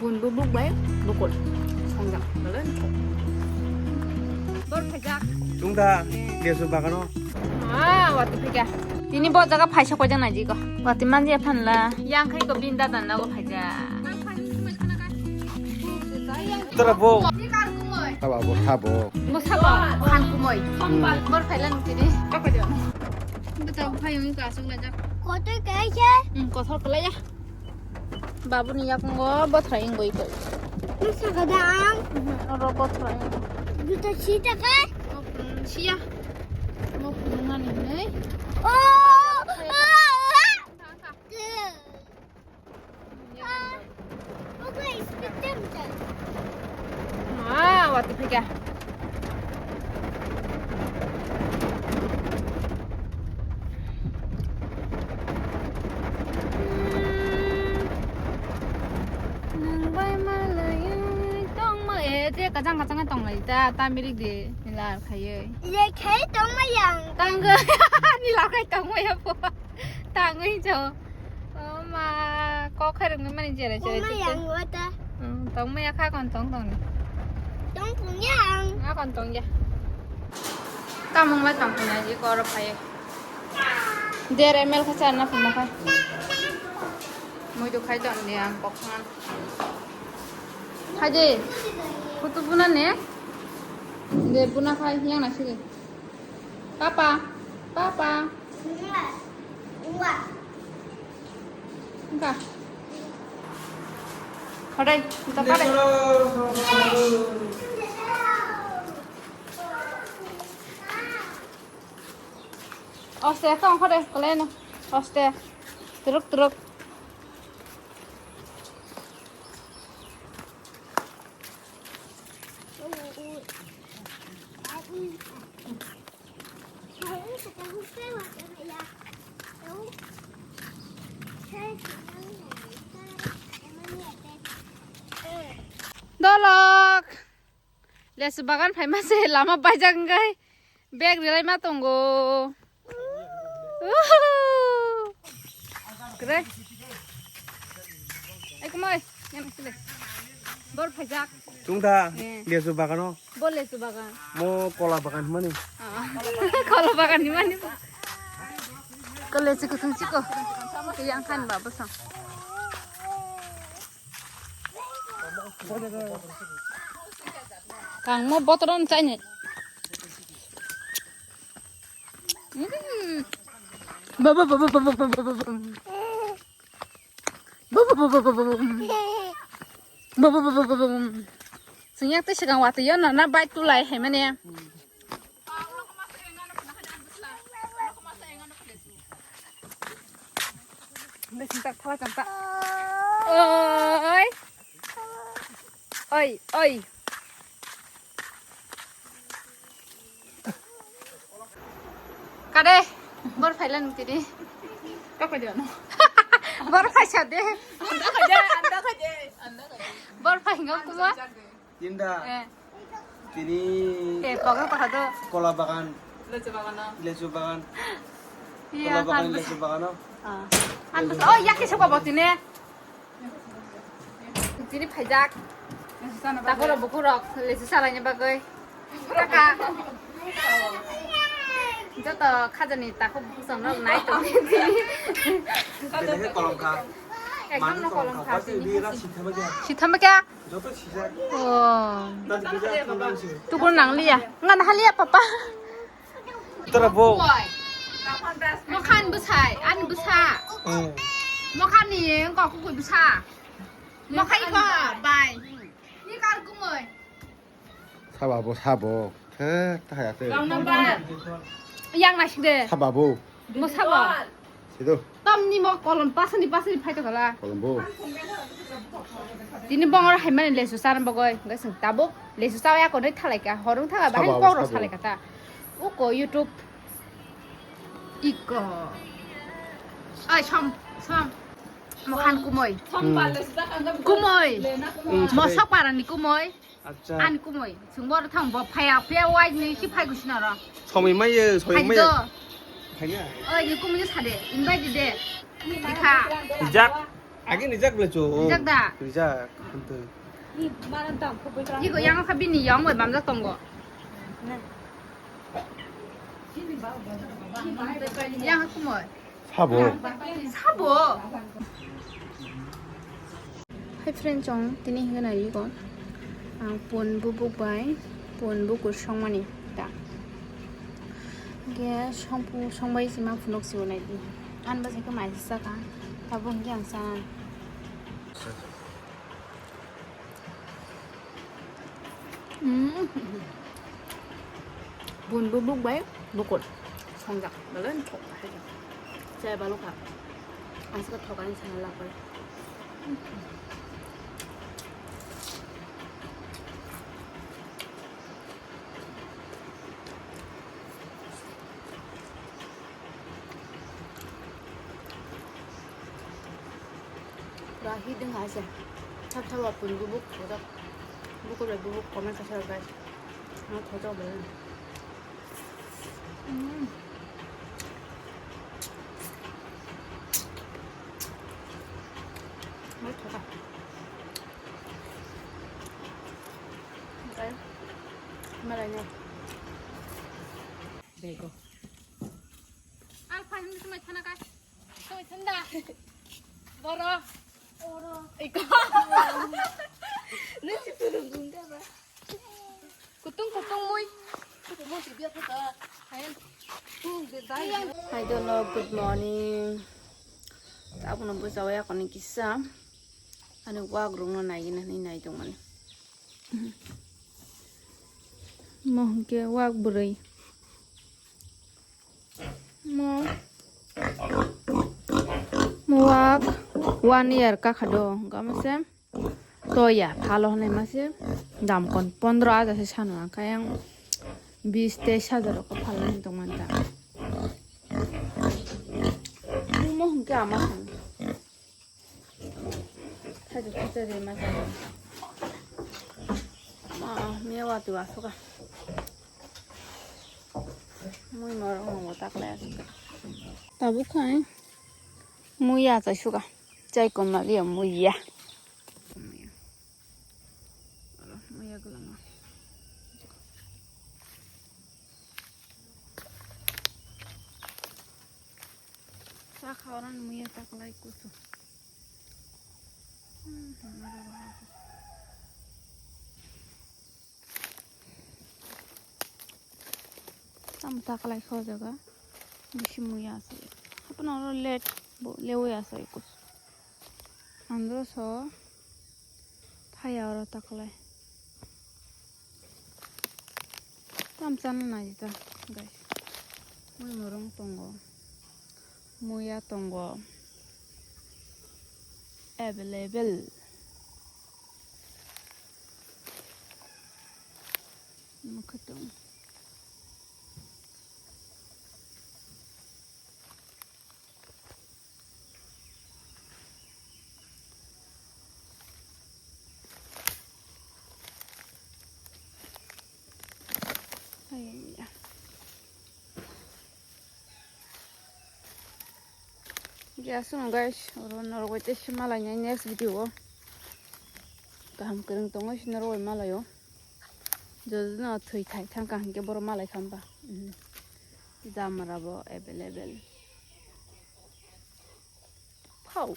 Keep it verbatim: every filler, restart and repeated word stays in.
Bunbu buk bai bukul. Songjak. Bor phaijak. Chwngda lesu bagano. Ah, wati phaikha. Tini bo jaga phaisa koi jang naji ko. Wati manja phanla. Yang khai ko bin dadan nago phaijak. Tara bo. Ni kar kumoi. Sabo bo sabo. Bo sabo. Khan kumoi. Bor phailan tini. Kapa jo. Bo ta phai yung ka sung la jak. Kotoi kai se. Hmm, kothor kelai ya. Babuni yakungo bothra ingoi koi. Masa kada ang. Mhm, oro bothra ingoi. Juta si taka? Siya. Mo phunuknani hinwi. Oh! Ah! Ah! Oke, speed jump. Ah, wati phaikha. Nwng bai malaiwi tongma, eh, je kachang kachang tonglai ta, ta mirik de, nila khaiwi. Ye khai tongma yang. Tangwi, nila khai tongma ya po. Tangwi jo. Oh ma, kok khairok ni mani jere jere. Tongma yang wata. Hmm, tongma ya kha kon tong tong ni. Tong tong yang. Nga kon tong ya. Tamung lai tong tong ya ji koro phai. Der M L kha charna phunukha. Muitu khai tong de ang kok khan. Hai de. Kutu buna ne. De buna khai yang na sigi. Papa. Papa. Engka. Hodai, engka kade. Oste, tong kade, koleno. Oste. Turuk, turuk. Dolok. Lesu bagan phaima se lama baijak wngkhe bag rilai ma tongo. Uhu. Kre. Ai kumai, yang sile. Bor phaijak. Chwngda. Eh. Lesu bagano. Bo lesu bagan. Mo kola bagan hwnmani. Ah. Kola bagan hwnmani. Ko lesu kutung chiko. Yang khan ba bosong. Kang mo botoro chaini. Mm. Ba, ba, ba. Bum, bum, bum, bum, bum, bum. Bum, bum, bum, bum, bum, bum. Bum, bum, bum, bum, bum, bum. Sengyak tei swkang watwi o nana bike tulai hai mani. Oi. Oi, oi. Kade, bor phailan tini. Kapa dia no? Bor phaisa de. Anda kade, anda kade, anda kade. Bor phai ngam kuma? Tinda. Eh. Tini. Eh, paga paga do. Kola bagan. Lechu bagan. Lechu bagan. Iya, kola bagan, kan. Lechu bagan no? Ah. An bus-, oh, ya ke soba botine. Tini phaijak. Takoro bukurok lesu salaini bagwi. Kaka. Joto khajani takhuk bukusangrok nai tongni tini. Bede khe kolom kha. Ekdom no kolom kha tini. Sitham kha. Joto sijak. Oh. Tukur nangliya. Ngan haliya papa. Tara bo. Mokhan bwsai, ani bwsa. Hmm. Mokhani kok kukui bwsa. Mokhai ko bai. Ni kar kumoi. Sabo bo sabo. He, ta ya te. Yang nasik de. Sabo bo. Mo sabo. Sido. Tamni mo kolom pasani pasani phaito kala. Kolom bo. Tini bongor haimani lesu sana bagoi. Ngai sing tabuk lesu sawa ya konoi thalai ka. Horung thaga bahai sabo, kokro sabo. Salai kata. Uko YouTube. Iko. Ai som som. Mokhan kumoi. Hmm. Kumoi. Hmm, mosok parani kumoi. Acha. Ani kumoi. Sungbo thang bo phaya phaya wai ni si phai gusi naro. Somoi mai ye, somoi mai ye. Phaido. Phaiya. Oi ni kumoi sade. Invite de. Dikha. Jak. Age rijak le chu. Rijak da? Rijak. Iko yang kha bini yang bai bamjak tongo. Yang kha kumoi. Sabo. Sabo. Hi friend, chong tini hinga nai iko. Ah, pun bubuk bai, pun bukur songmani ta. Ge songpu songbai sima phunuk sibo nai di. An ba saka mai saka. Tabuk hinga ang sana. Mm. Bun bubuk bai bukur songjak, belai thok kha hai. Chai balu kha. Aswk thok ani sana lapar. Pura hiding hai se. Thap thap apun bubuk khotok. Bubuk le bubuk comment kasa guys. Ma khotok bele. Mm. Ma khotok. Guys, malai ne. Bego. Alpha hindi tumai thana kai. Tumai thanda. Boro. Oro. Iko. Nasi turun gunda ba. Kutung kutung mui. Kutung mui sibia kota. Ayan. Hai dolo, good morning. Tabuk no bwsao yakoni kisa. Ani wak rok no nai gina hinwi nai tong mani. Mo hwnkhe wak bwrwi. Mo, mo wak one year kakha do, hwnkha mase toya phalo hwnwi mase dam kon pondro hajar se sano, hwnkha yang bis teis hajar rok phalnani tongmani ta. Mo hwnkhe ama hwn. Thaidu khichari ma chai. Ma, miya wati wa suka. Mui mor mo mo tak le suka. Tabuk khai. Mui ya chai suka. Chai kom na liya mui ya. Mui ya gula ma. Sa khaoran muya taklai kusu. Hmm, tam taklai kho jaga. Bisi muya asa. Apna oro let bo lewe asa kusu. Andro so. Thaya oro taklai. Tam chana nai ta, guys. Mui morong tongo. Muya tongo. Available. Mukhutung. Ayya. Guys, oro norok bai tei se malai nai next video o. Kaham kwrwng tongo se norok bai malai o. Jotono thwi thai thang kha hinkhe borok malai kha hwnba. Mhm. Jamara bo available. Phau.